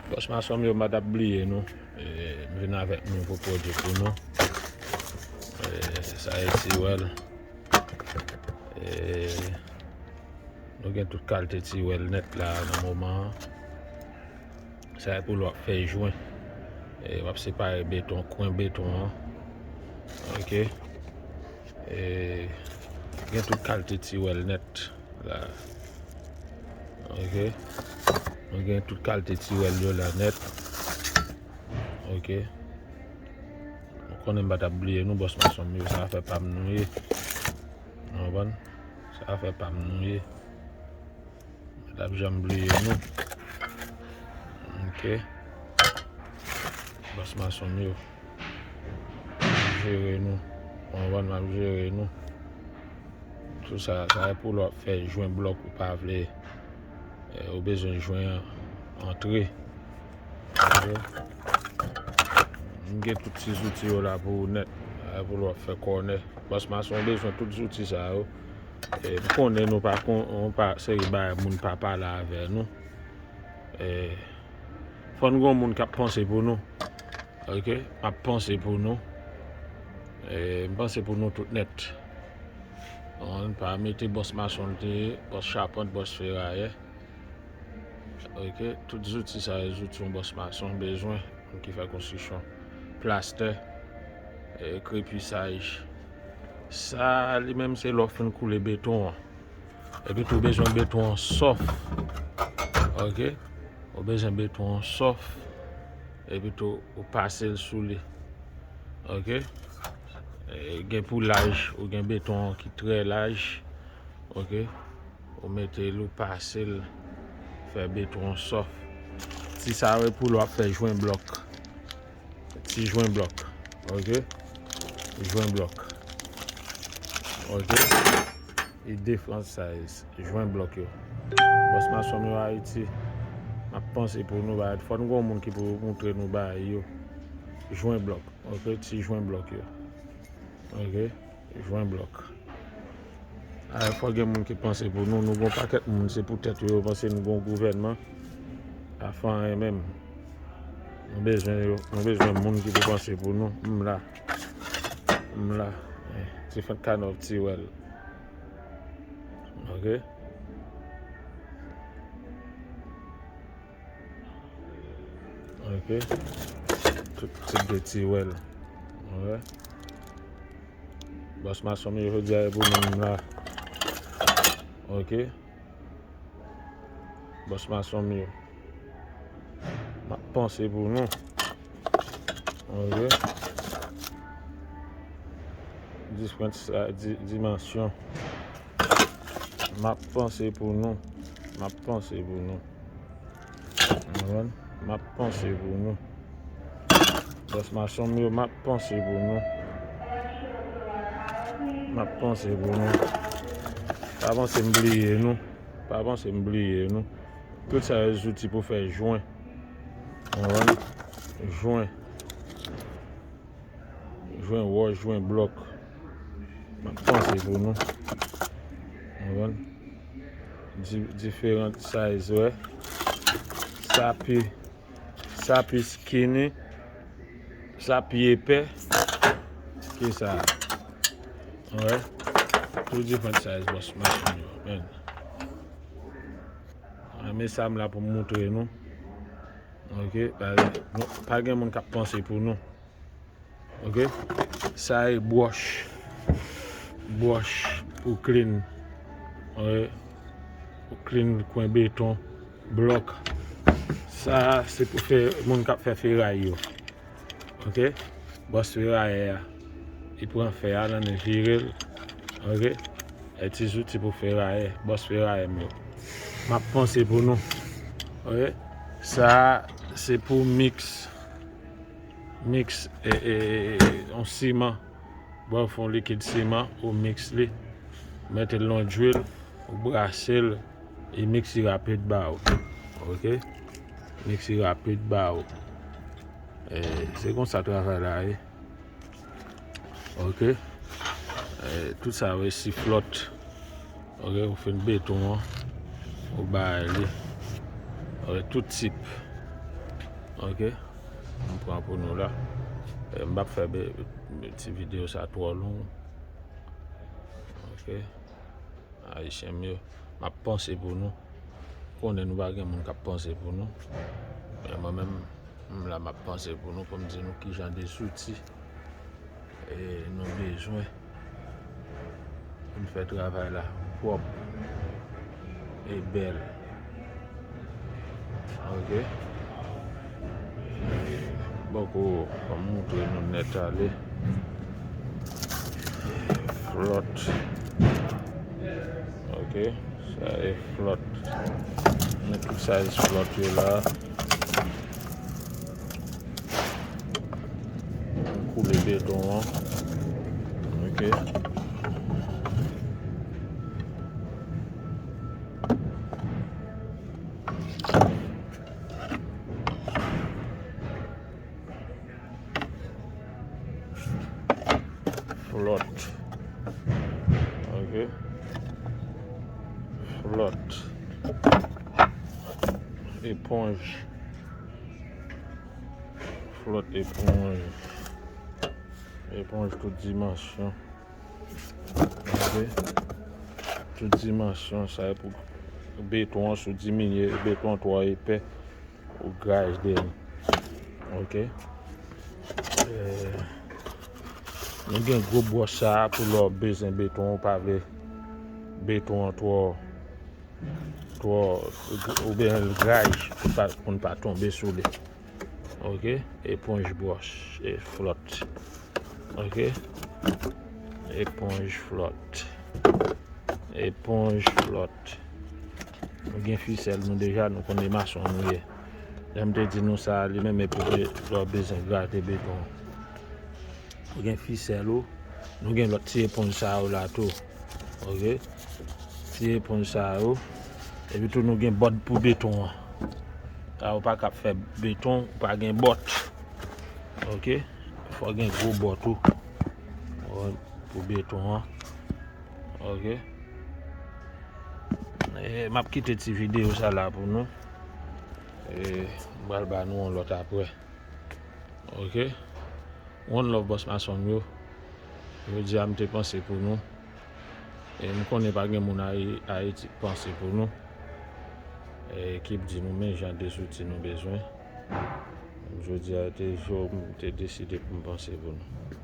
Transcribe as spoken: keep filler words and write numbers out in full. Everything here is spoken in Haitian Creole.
Bòs mason m yo, m pa t ap bliye nou. E, m vin avèk nouvo pwodui pou nou. E, sa e tiwèl. E, nou gen tout kalite tiwèl nèt la nan moman an. Sa e pou lè w ap fè jwen. E, w ap separe beton, kwen beton an. Ok. E, gen tout kalite tiwèl nèt la. Ok. Nou gen tout kalite tiwèl yo la nèt. Ok. Nou konnen m pa t ap bliye nou, bòs mason m yo, sa afè pa m nou ye. Nou konprann? Sa afè pa m nou ye. M pa t ap janm bliye nou. Ok. Bòs mason m yo. M ap jere nou. Ou konprann, m ap jere nou. Tout sa, sa e pou lè w ap fè jwen blòk ou pa vle. E, ou bezwen jwen an antre. Ok? M gen tout ti zouti yo la pou ou nèt. Sa e pou lè w ap fè kònè. Bòs mason bezwen tout zouti sa yo. E, m konnen nou pa kon, nou pa seri bagay moun pa pale avè nou. E, fò n gon moun k ap panse pou nou. Ok? M ap panse pou nou. E, m panse pou nou tout nèt. Bon, pa mete bòs mason l te ye, bòs chapant, bòs ferayè. Ok? Tout zouti sa yo, zouti yon bòs mason bezwen, moun ki fè konstriksyon. Plastè, e, krepisaj. Sa, li menm, se lè w fin koule beton an. Epi tou, ou bezwen beton an sòf. Ok? Ou bezwen beton an sòf. Epi tou, ou pase l sou li. Ok? E, gen pou laj, ou gen beton an ki trè laj. Ok? Ou mete l, ou pase l, fè beton an sòf. Ti sa yo pou lè w ap fè jwen blòk. Ti jwen blòk. Ok? Jwen blòk. Ok? E, different size. Jwen blòk yo. Bòs mason m yo Ayiti. M ap panse pou nou bagay. Fò n gon moun ki pou moutre nou bagay yo. Jwen blòk. Ok? Ti jwen blòk yo. Ok? Jwen blòk. A, fò gen moun ki panse pou nou. Nou gon pakèt moun, se pou tèt yo, yo panse nou gon gouvènman. Pa fè anyen menm. Nou bezwen yo, nou bezwen moun ki pou panse pou nou. M la. M la. Eh, different kind of tiwèl. Ok? Ok. Tout tip de tiwèl. Ok. Bòs mason m yo jodi a e pou nou menm la. Ok. Bòs mason m yo. M ap panse pou nou. Ok. Different sa, di, dimansyon. M ap panse pou nou. M ap panse pou nou. Konprann? M ap panse pou nou. Bòs mason m yo, m ap panse pou nou. M ap panse pou nou. Pa panse m bliye nou. Pa panse m bliye nou. Tout sa yo zouti pou fè jwen. Konprann? Jwen. Jwen wòch, jwen blòk. M ap panse pou nou. Konprann? Di-, diferan size, wè. Sa pi, sa pi skinny. Sa pi epè. Ki sa? Wè. Two different size, bòs mason yo. Men. Men sa m la pou m moutre nou. Ok, pa, nou, pa gen moun k ap panse pou nou. Ok, sa e bwòch. Bwòch pou clean. Ok, pou clean kwen beton, blòk. Sa se pou fè moun k ap fè feray yo. Ok, bòs ferayè a, li pran fè a nan men, vire l. Ok, e ti zouti pou ferayè, bòs ferayè m yo. M ap panse pou nou. Ok, sa se pou miks. Miks, e, e, e, e, yon siman. Bon, fè yon likid siman, ou miks li. Mete l nan dwil, ou brase l, e miks li rapid ba ou. Ok? Miks li rapid ba ou. E, se konsa travay la ye. Ok? E, tout sa yo e siflòt. Ok, ou fin beton an, ou bay li. Ok, tout tip. Ok, m pran pou nou la. Eh, m p ap fè be- ti videyo sa twò long. Ok, Ayisyen m yo, m ap panse pou nou. Konnen nou pa gen moun k ap panse pou nou. Men mwen menm, m la, m ap panse pou nou, pou m di nou ki jan de zouti e nou bezwen pou n fè travay la pwòp e bèl. Ok. Bon, kou, ban m moutre nou nèt ale. Flòt. Ok. Sa e flòt. Men tout size flòt yo la. Koule beton an. Ok. Flòt. Ok. Flòt. Eponj. Flòt eponj. Eponj tout dimansyon. Ok. Tout dimansyon, sa e pou beton an, si w diminye beton an twò epè, ou graj dèyè l. Ok. Eh, nou gen gwo bwòs sa a pou lè w bezwen beton, ou pa vle beton an twò, twò, oubyen l graj pou pa, pou n pa tonbe sou li. Ok, eponj bwòs e flòt. Ok, eponj flòt. Eponj flòt. Nou gen fisèl nou deja, nou konnen mason nou ye. Jan m te di nou sa, li menm e pou be- lè w bezwen grate beton. Nou gen fisèl ou, nou gen lòt ti eponj sa yo la tou. Ok, ti eponj sa yo. Epi tou nou gen bòt pou beton an. Sa ou pa kab fè beton, ou pa gen bòt. Ok, fò gen gwo bòt ou. Pou beton an. Ok. E, m ap kite ti videyo sa la pou nou. E, m pral ba nou yon lòt apre. Ok. One love, bòs mason m yo. Jodi a m te panse pou nou. E m konnen pa gen moun Ayi- Ayiti k panse pou nou. E ki p di nou men jan de zouti nou bezwen. Jodi a te jou m te deside pou m panse pou nou.